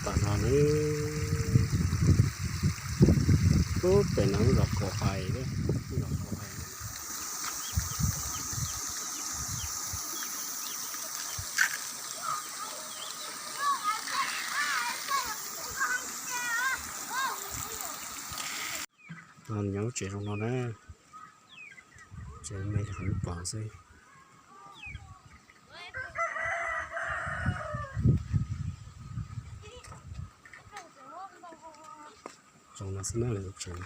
No, pem no lub zos Kaum Hais, lub zos Kaum Hais. Nyob lub tsev zoo no na, tsev me li qhov nej pom xwb. Zoo no xwb na lawv tsev.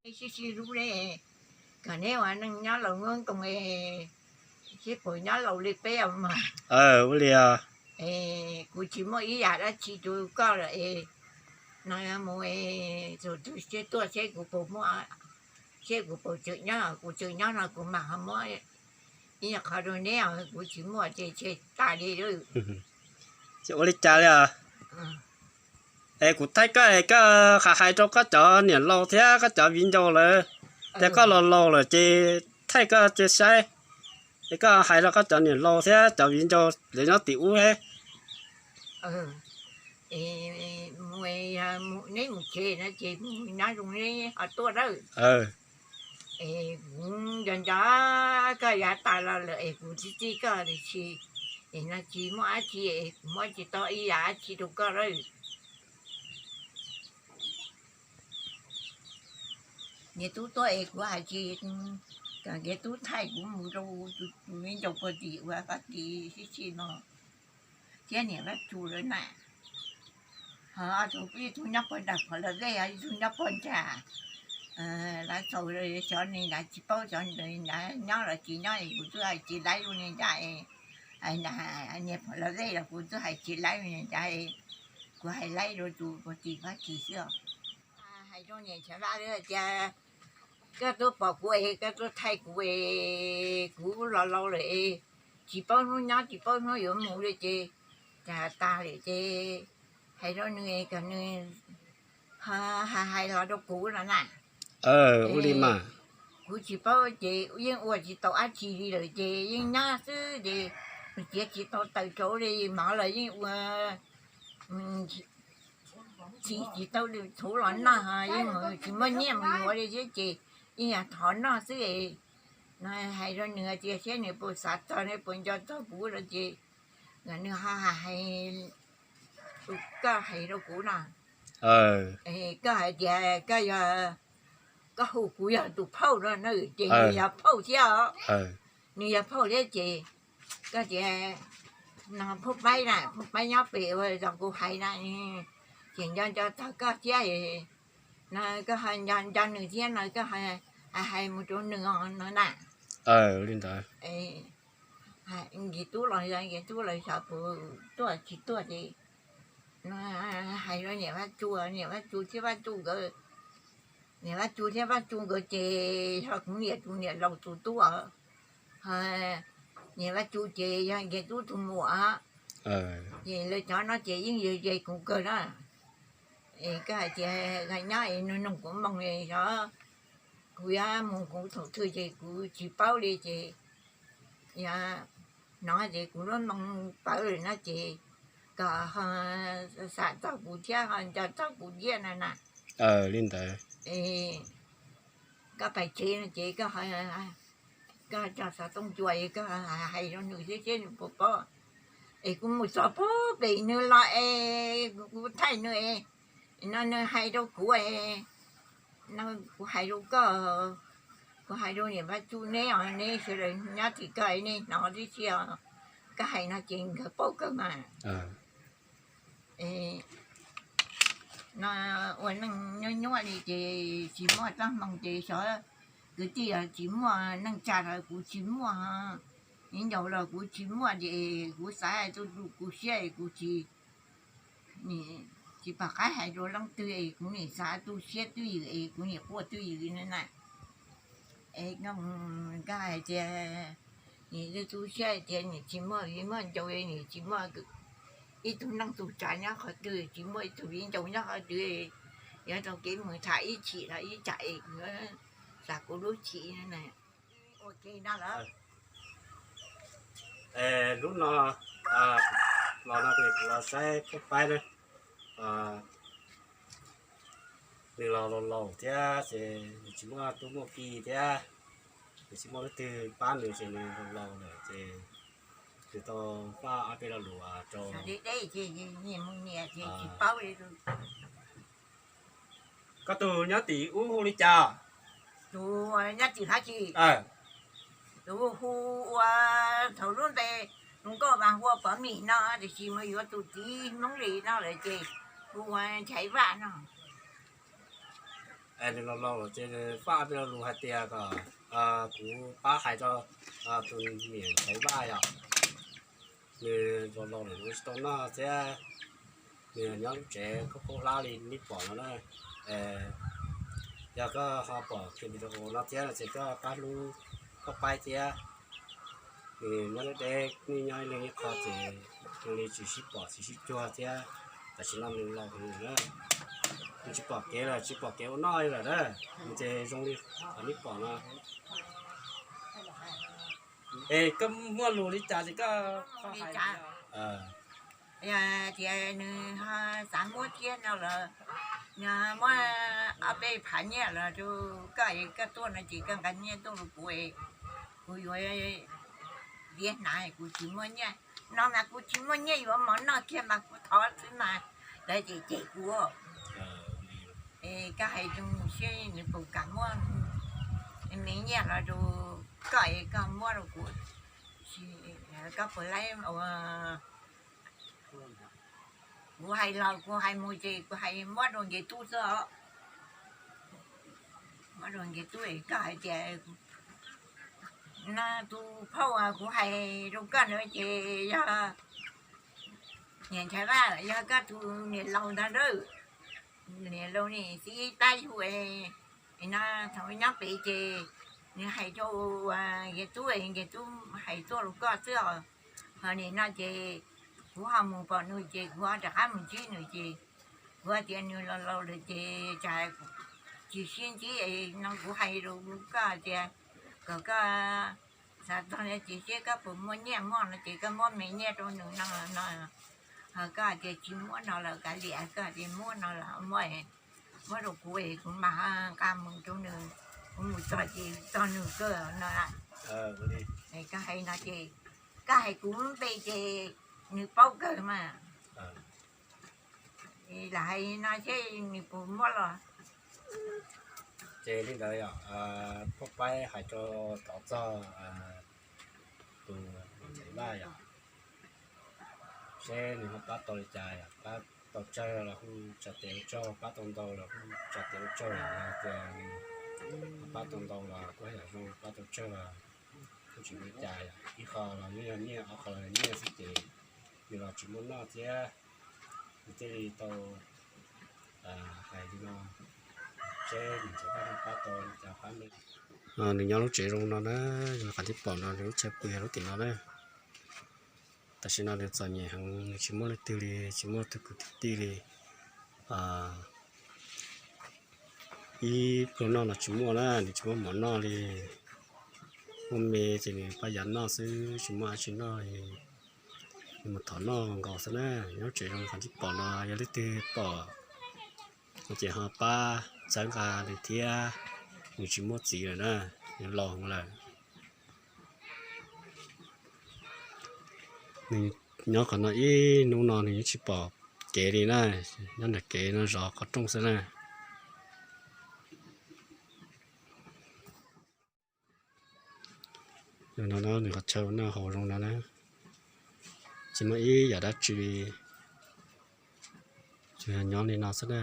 Sib sib hlub li, kom neb ua neej nyob laus nkoos, sib paub nyob laus li peb os mas. Ua li os. Kuv tsis muaj ib yam dab tsi rau koj lawm es, no mus, txog twg seb tuaj seb kuv puas muaj, seb kuv puas tseem nyob, kuv tseem nyob no kuv mam ho muab ib qho rau neb os, kuv tsis muaj ces tseg tas li lawm. Ces ua li cas li os? Es kuv thaij koj es koj hais hais rau koj cov niam laus thiab koj cov viv ncaus lawm, tias koj laus laus lawm ces thaij koj cia saib, es koj hais rau koj cov niam laus thiab cov viv ncaus lawv nyob tim ub thiab. Neb mus tsev no ces mus nyob zoo neb ho tuaj lawm. Es kuv nco nco koj yav tas los lawm es kuv txib txib koj tiam sis es no tsis muaj dab tsi es kuv muab tsis tau ib yam dab tsi rau koj lawm. Niam tub tuaj es kuv hais tsis, kom niam tub thaij kuv mus rau tus viv ncaus puag tim ua qab tis sib sib no thiab niam Vaj Tsu lawv na. Ho tus pib tug nyob puag nram Phom Los Vej, ho ib tug nyob puag nram Lav Xaus, xyov nws nrad tsis paub xyov nws nrad nyob los tsis nyob, kuv twb hais tsis laib rau nws nrad, hais niam Phom Los Vej los kuv twb hais tsis laib rau nws nrad, kuv hais laib rau tus puag tim Fab Kis xwb os. Hais rau niam Tshav Vaj tias koj tuaj pom kuv es koj tuaj thaij kuv es kuv los laus lawm es tsis paub hnub nyob tsis paub hnub yuav mus li ces, tas tas lawm ces hais rau nws kom nws hais hais los rau kuv no na. Ua li mas. Kuv tsis paub ces yeej ua tsis tau dab tsi li lawm ces yeej nyob xwb ces nws txiav tsis tau taws rau li, mov los yeej ua txhim tsis tau txhuv los noj, yeej tsis muaj nyiaj mus yuav li thiab ces yeej yog thov noj xwb. No hais rau nws tias seb nws puas xav txog, nws puas nco txog kuv no ces nws ho hais, koj hais rau kuv no, koj hais tias koj yog, koj hu kuv yog tus phauj no na ces nws yog phauj thiab os. Nws yog phauj thiab ces koj tias no Phauj Paib na, Phauj Paib nyob pem ua zos kuv hais na, ces nco nco txog koj thiab no, koj nco nco nws thiab no koj hais hais mus rau nws no na. Li ntawd. Nkis Tub los, Nkis Tub los xyov puas tuaj tsis tuaj ces hais rau niam Vaj Tsu, niam Vaj Tsu thiab Vaj Tsu nkawd, niam Vaj Tsu thiab Vaj Tsu nkawd ces yog kuv niam tus niam laus tus tub os. Niam Vaj Tsu ces yog Nkis Tub tus muam, ces lawv cov no ces yeej yog ze kuv kawg na. Es koj hais tias nyob es nug nug kuv moo xyov kuv yuav mus kuv thaum twg ces kuv tsis paub li ces hnov ces kuv lub moo pawv lawm no ces kom ho xam txog kuv thiab ho nco txog kuv thiab no na. Li ntawd. Koj pais tsev no ces koj cog xov tooj cua es koj hais rau nws thiab seb nws puas paub. Es kuv mus txog puag pem nws los es kuv thaij nws es no nws hais rau kuv es, no kuv hais rau koj, kuv hais rau niam Vaj Tsu neb os, neb sawv daws nyob tim koj nej hnov tib si os. Koj hais no ces nkawd paub kawg mas. No ua neej nyuaj nyuaj li ces tsis muaj txoj hmoo ces xyov kwv tij los tsis muaj, neej tsa los kuv tsis muaj, viv ncaus los kuv tsis muaj ces kuv xav tu tu kuv siab es kuv tsis, tsis pom qab hais rau leej twg es kuv nim xav tu siab twj ywm es kuv nim quaj twj ywm na. Es koj hais tias nim tu siab tias nim tsis muaj viv muaj ncaus, nim tsis muaj ib tug neej tug tsav nyob qhov twg, tsis muaj ib tug viv ncaus nyob qhov twg, yuav rau kev mus tham ib chim los ib tsam es kuv xav kuv lub chim na. Ua ke no lawm. Lub no, Los no ces kuv los saib Phooj Paib na, nws los laus laus thiab ces nws tsis muaj tub muaj ki thiab, nws tsis muaj leej twg pab nws ces nws laus laus lawm ces nws tau faj ob peb lo lus rau. Koj tus nyob tim ub hu li cas? Tus nyob tim Fab Kis, tus hu ua thaum lub npe zoo nkauj mas hu ua Pov Mim no, tiam sis mas yuav tus txiv Hmoob Lis no lawm ces hu ua Nchaiv Vaj no. Nws laus laus lawm ces faj ob peb lo lus hais tias kom kuv pab hais rau tus niam Nchaiv Vaj yom. Nws laus laus lawm nws ua tsis tau noj thiab, nws nyob lub tsev khaub khaub hlab li nej pom no na. Yog koj ho pom kiag video no thiab no ces koj pab hlub Phooj Paib thiab. Nws nyob deb deb, nws nyob ib leeg ib qho ces zoo li tsis sib pom tsis sib cuag thiab. Tam sim no nws laus heev lawm na, nws tsis pom kev lawm, tsis pom kev ua noj li lawm na, nws ces zoo li qhov nej pom no. Es koj muaj lus li cas ces koj hais. Tias nws ho xav muab thiab no lawm, nws muab ob peb phav nyiaj los rau koj es koj tuaj no ces koj nqa nyiaj tuaj rau kuv, kuv yuav tiav hnav, kuv tsis muaj nyiaj. No mas kuv tsis muaj nyiaj yuav mov noj kiag mas kuv thov xwb mas, lawv ces cem kuv. Es koj hais zoo siab nws puas kam muab me nyiaj los rau koj es koj muab rau kuv, koj puas laib? Kuv hais los kuv hais mus ces kuv hais muab rau Nkias Tub xwb os. Muab rau Nkias Tub es koj hais tias, no tus phauj uas kuv hais rau koj ntawd ces yog niam Nchaiv Vaj, yog koj tus niam laus ntag na. Niam laus ne txiv tab yug no thaum nyob pem ces nws hais rau Nkias Tub, Nkias Tub hais tuaj rau koj xwb os. Ho nim no ces kuv ho mus pom nws ces kuv ho rov qab mus ntsib nws ces kuv tias nws laus laus lawm ces tsam tsis sib ntsib no kuv hais rau koj tias kom koj xav txog no ces seb koj puas muaj nyiaj muaj no ces koj muab me nyiaj rau nws no no. Ho koj tias tsis muab no lawm kav liam, koj tias muab no lawm muab, muab rau kuv es kuv mam nqa mus rau nws, kuv mus txog ces txog nws kawg no. Koj hais no ces, koj hais kuv lub npe ces nws paub kawg mas. Lam hais no seb nws puas muab los. Ces li ntawd yog Phooj Paib hais rau tod txog tus Nchaiv Vaj yom, seb nws ho pab tau li cas yom, pab tau tsawg los kuj tsa tes ua tsaug, pab tau ntau los kuj tsa tes ua tsaug yom. Yog tias nws ho pab tau ntau los kuj yam zoo, pab tau tsawg los kuj tsis ua li cas yom. Ib qho los yeej yog nyiaj, ob qho los yog nyiaj xwb ces nws los tsis muaj noj thiab, nws thiaj li tau hais li no. Seb nws tseem pab tau li cas pab nws. Nws nyob lub tsev zoo no na, qhov tib pom no nws lub chaw pw yog lub tim no na. Tam sim no nws txom nyem heev, nws tsis muaj leej twg li, tsis muaj tus kwv tij li. Ib pluag noj los tsis muaj na, nws tsis muaj mov noj li. Muaj me ces nws pab yav noj xwb, tsis muaj dab tsi noj li. Nws mus thov noj nkaus xwb na. Nyob tsev zoo qhov tib pom no, yog leej twg pom no ces ho pab txhawb nqa nws thiab. Nws tsis muaj txiv lawm na, nws laus heev lawm. Nws nyob qhov no ib hnub no nws yeej tsis pom kev li na, nyob ntawm kev no zov qhov rooj xwb na. No nws qhov chaw ua noj haus zoo no na, tsis muaj ib yam dab tsi li, tsuas yog nyob li no xwb na.